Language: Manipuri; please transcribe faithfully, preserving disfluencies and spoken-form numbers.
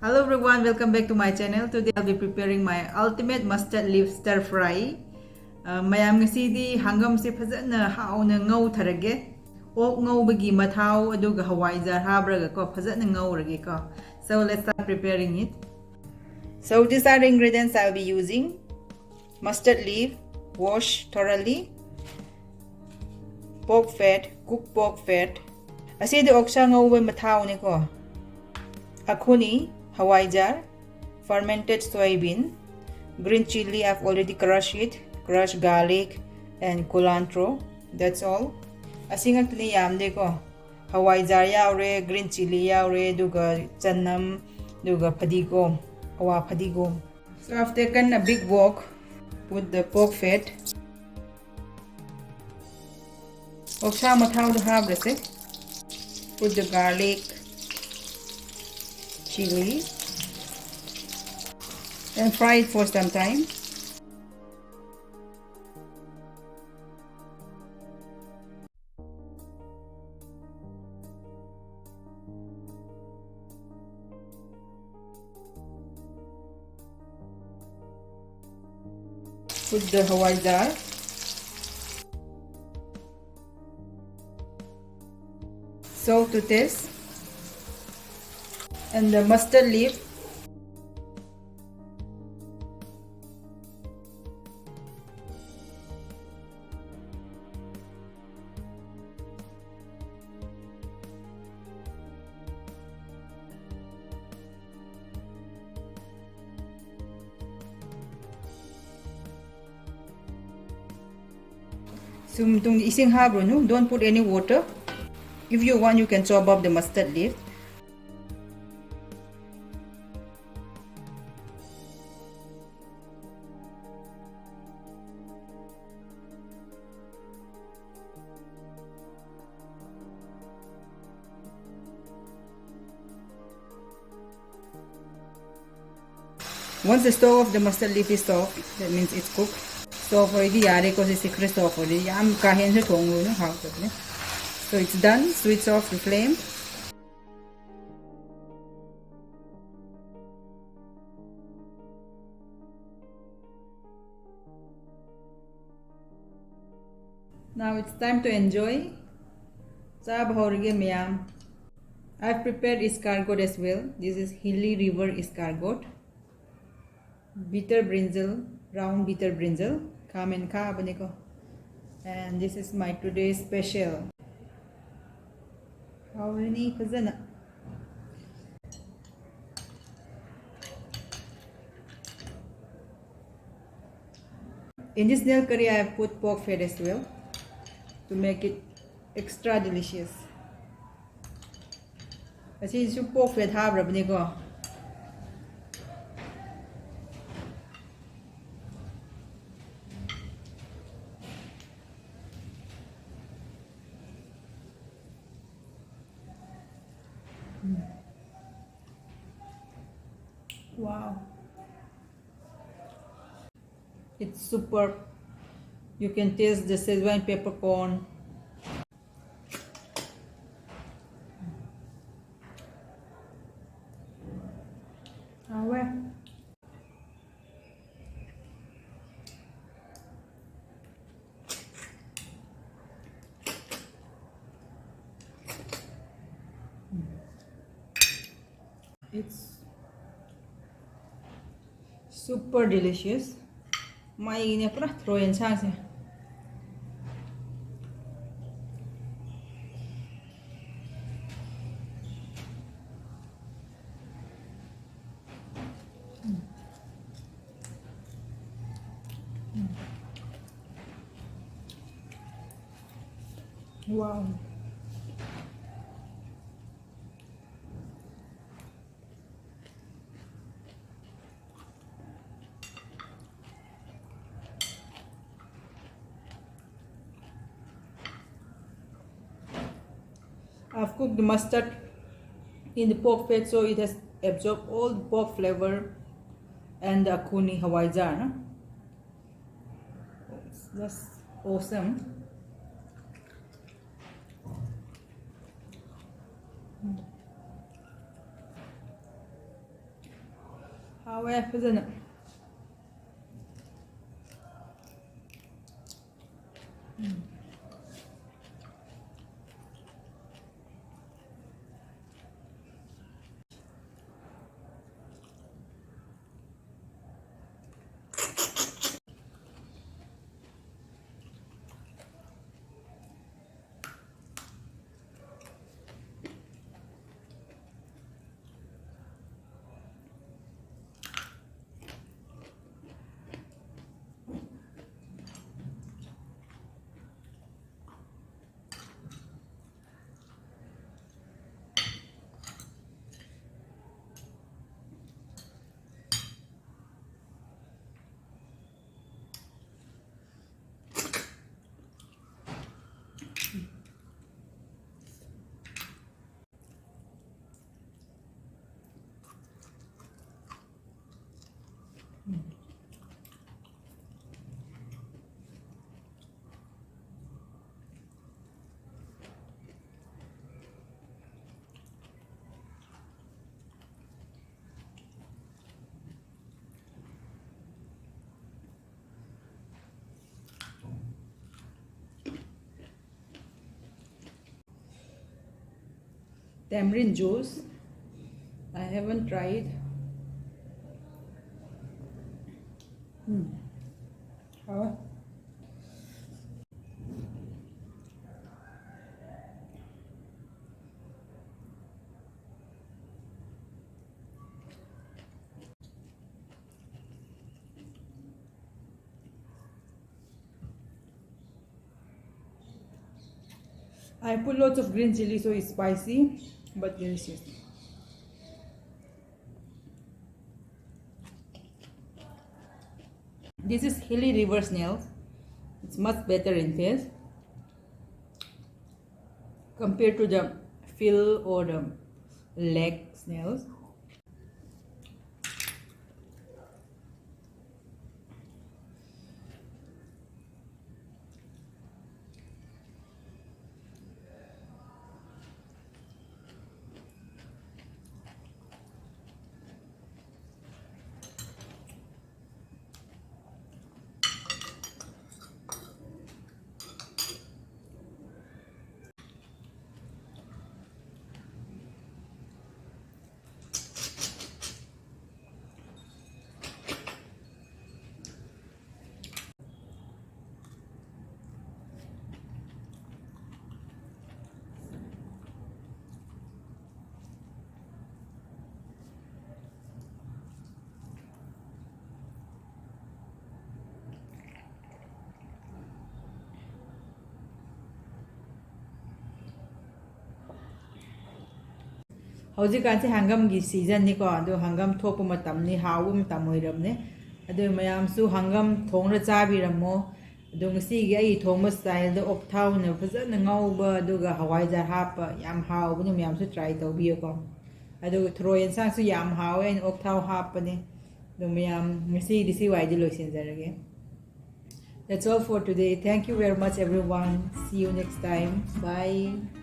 Hello everyone, welcome back to my channel. Today I'll be preparing my ultimate mustard leaf stir fry. Uh, ꯃꯌꯥꯝ, ꯉꯁꯤꯗꯤ ꯍꯪꯒꯥꯝꯁꯦ ꯐꯖꯅ ꯍꯥꯎꯅ ꯉꯧꯊꯔꯒꯦ꯫ ꯑꯣꯛ ꯉꯧꯕꯒꯤ ꯃꯊꯥꯎ ꯑꯗꯨꯒ ꯍꯋꯥꯏꯖꯥꯔ ꯍꯥꯞꯄ꯭ꯔꯒꯀꯣ ꯐꯖꯅ ꯉꯧꯔꯒꯦꯀꯣ. So let's start preparing it. So these are the ingredients I'll be using. Mustard leaf, wash thoroughly. Pork fat, cooked pork fat. ꯑꯁꯤꯗꯤ ꯑꯣꯛꯁꯥ ꯉꯧꯕ ꯃꯊꯥꯎꯅꯤꯀꯣ. ꯑꯈꯨꯅꯤ, ꯍꯋꯥꯏꯖꯥꯔ, fermented soybean, green chili, I've already crushed it, crushed garlic and culantro. That's all. ꯑꯁꯤ ꯉꯥꯛꯇꯅꯤ, ꯌꯥꯝꯗꯦꯀꯣ. ꯍꯋꯥꯏꯖꯥꯔ ꯌꯥꯎꯔꯦ, green chili ꯌꯥꯎꯔꯦ, ꯑꯗꯨꯒ ꯆꯅꯝ, ꯑꯗꯨꯒ ꯐꯗꯤꯒꯣꯝ, ꯑꯋꯥ ꯐꯗꯤꯒꯣꯝ. So I've taken a big wok, put the pork fat. ꯑꯣꯛꯁꯥ ꯃꯊꯥꯎꯗꯣ ꯍꯥꯞꯂꯁꯦ. Put the garlic, chili, and fry it for some time. Put the hawaijar. Salt to taste. And the mustard leaf. ꯁꯨꯝ ꯃꯇꯨꯡꯗ ꯏꯁꯤꯡ ꯍꯥꯞꯄꯨꯔꯅꯨ. Don't put any water. If you want, you can chop up the mustard leaf. Once the stalk of the mustard leaf is soft, that means it's cooked. Soft already ꯌꯥꯔꯦꯀꯣ, ꯁꯤ ꯈꯔ soft already. ꯌꯥꯝ ꯀꯥ ꯍꯦꯟꯅꯁꯨ ꯊꯣꯡꯂꯨꯅꯨ, ꯍꯥꯎꯇꯕꯅꯦ. So it's done. Switch off the flame. Now it's time to enjoy. ꯆꯥꯕ ꯍꯧꯔꯒꯦ ꯃꯌꯥꯝ. I've prepared escargot as well. This is Hilly River escargot. Bitter brinjal, round bitter brinjal. ꯈꯥꯃꯦꯟ ꯈꯥꯕꯅꯤꯀꯣ. And this is my today's special. ꯍꯥꯎꯔꯅꯤ ꯐꯖꯅ. In this nail curry, I have put pork fat as well to make it extra delicious. ꯑꯁꯤꯁꯨ pork fat ꯍꯥꯞꯔꯕꯅꯤꯀꯣ. Wow. It's superb. You can taste the Szechuan peppercorn. ꯍꯥꯎꯋꯦ. It's super delicious. ꯃꯩꯅꯦ ꯄꯨꯔꯥ ꯊꯔꯣꯏ ꯌꯦꯟꯁꯥꯡꯁꯦ꯫ Wow. I've cooked the mustard in the pork fat, so it has absorbed all the pork flavor and the akuni hawaijar, no? That's awesome. ꯍꯥꯎꯋꯦ ꯐꯖꯅ. Tamarind juice. I haven't tried. Hmm. ꯍꯥꯎꯋꯦ꯫ I put lots of green chili, so it's spicy but delicious. This is Gili River snails. It's much better in taste compared to the field or the lake snails. ꯍꯧꯖꯤꯛꯀꯥꯟꯁꯦ ꯍꯪꯒꯥꯝꯒꯤ seasonꯅꯤꯀꯣ, ꯑꯗꯣ ꯍꯪꯒꯥꯝ ꯊꯣꯛꯄ ꯃꯇꯝꯅꯤ, ꯍꯥꯎꯕ ꯃꯇꯝ ꯑꯣꯏꯔꯕꯅꯦ꯫ ꯑꯗꯨ ꯃꯌꯥꯝꯁꯨ ꯍꯪꯒꯥꯝ ꯊꯣꯡꯅ ꯆꯥꯕꯤꯔꯝꯃꯣ꯫ ꯑꯗꯣ ꯉꯁꯤꯒꯤ ꯑꯩ ꯊꯣꯡꯕ styleꯗ ꯑꯣꯛꯊꯥꯎꯅ ꯐꯖꯅ ꯉꯧꯕ, ꯑꯗꯨꯒ ꯍꯋꯥꯏꯖꯥꯔ ꯍꯥꯞꯄ, ꯌꯥꯝ ꯍꯥꯎꯕꯅꯤ, ꯃꯌꯥꯝꯁꯨ try ꯇꯧꯕꯤꯌꯨꯀꯣ꯫ ꯑꯗꯨꯒ ꯊꯔꯣꯏ ꯌꯦꯟꯁꯥꯡꯁꯨ ꯌꯥꯝ ꯍꯥꯎꯋꯦ, ꯑꯩꯅ ꯑꯣꯛꯊꯥꯎ ꯍꯥꯞꯄꯅꯦ꯫ ꯑꯗꯣ ꯃꯌꯥꯝ ꯉꯁꯤꯒꯤꯗꯤ ꯁꯤ ꯋꯥꯏꯗꯤ ꯂꯣꯏꯁꯤꯟꯖꯔꯒꯦ꯫ That's all for today. Thank you very much, everyone. See you next time. Bye.